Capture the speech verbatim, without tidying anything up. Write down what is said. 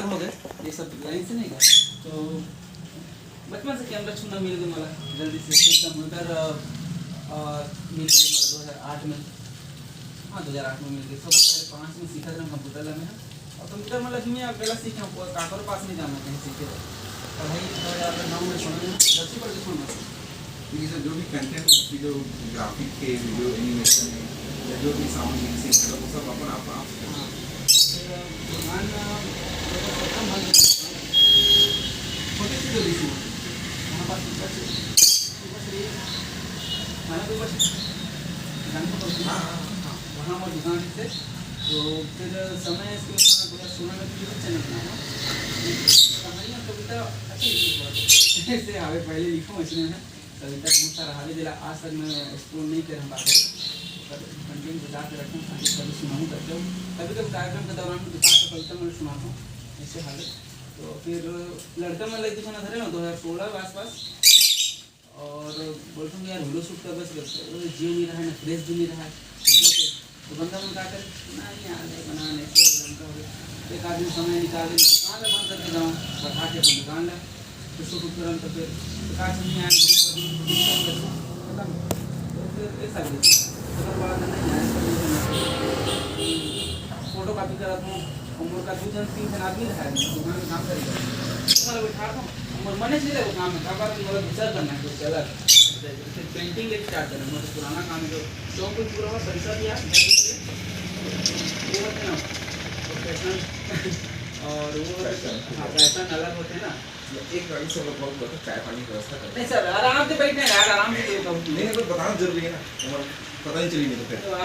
हो गए, ये सब लाइन से नहीं गए। तो बचपन से कैमरा छूना मिल गया मला जल्दी से, एकदम हुनकर, अ, अ, मिल गया मला दो हज़ार आठ में। हाँ, दो हज़ार आठ में मिल गया। सबसे पहले पाँच में सीखा था कंप्यूटर ला में। और कंप्यूटर मतलब मैं अकेला सीखे हूँ, कोई काकरो पास नहीं जाना कहीं सीखे। पढ़ाई दो हज़ार नौ में छोड़े, दसवीं पढ़ के छोड़ना। ये सब जो भी कंटेंट, उसकी जो ग्राफिक है, वीडियो एनिमेशन है, या जो भी साउंड मिक्सिंग है, वो सब अपन आप, आप हाँ। फिर भगवान, अ, छोटे से जो भी शुरू, वहाँ पास ऊपर से, ऊपर से ये, खाना तो ऊपर से, जान को तो हाँ, हाँ, हाँ। हाँ, वहाँ वो दुकान से। तो फिर समय इसके बाद दो हज़ार सोलह में YouTube चैनल बनाया। कहानियाँ, कविता अच्छी लिखी बहुत। ऐसे हवे पहले लिखा हूँ इसमें है। कविता बहुत सारा हवे, जेला आज तक मैं एक्सप्लोर नहीं करे हूँ बाबा। पर कंटेंट बचा के रखूँ, ताकि कभी सुनाऊँ करके। कभी-कभी कार्यक्रम के दौरान विकास का कविता मैं सुनाता हूँ, ऐसे हालत। तो फिर लड़का मन ला एक दू झन धरे ना, दो हज़ार सोलह के आसपास, और बोलथन कि यार, वीडियो शूट कर, बस, बस, वो जियो नहीं रहा है ना, फ्रेश भी नहीं रहा है। तो बंदा मन का करे, "नहीं यार, नहीं बना, नहीं, तो लंका हो गया।" एक आदमी समय निकाल के दुकान ला बंद करके जाओ, बैठा के अपन दुकान ला, तो शूट उत करन, तो फिर दुकान से नहीं आए, खत्म। तो फिर ऐसा भी, ओकर बाद नहीं आए, तो फोटो कॉपी करत हूँ, और मोर का दू झन, तीन झन आदमी रहा है, दुकान में काम करे। तो मैं बैठा था, मोर मने नहीं लगे काम में, काम बार मोला दूसरा करना है, कुछ अलग। फिर पेंटिंग एक स्टार्ट करना, मोर पुराना काम जो चौक पे पूरा हुआ, पैसा भी है, घर भी है। वो होते ना, प्रोफेशनल, और वो होते, फैशन। हाँ, फैशन अलग होते हैं ना। एक गाड़ी से लोग बहुत, बहुत चाय पानी की व्यवस्था करते नहीं हैं। सर, आराम से बैठे हैं यार, आराम से बैठो। नहीं, नहीं, कुछ बताना जरूरी है ना, उम्र पता नहीं चली नहीं तो फिर। तो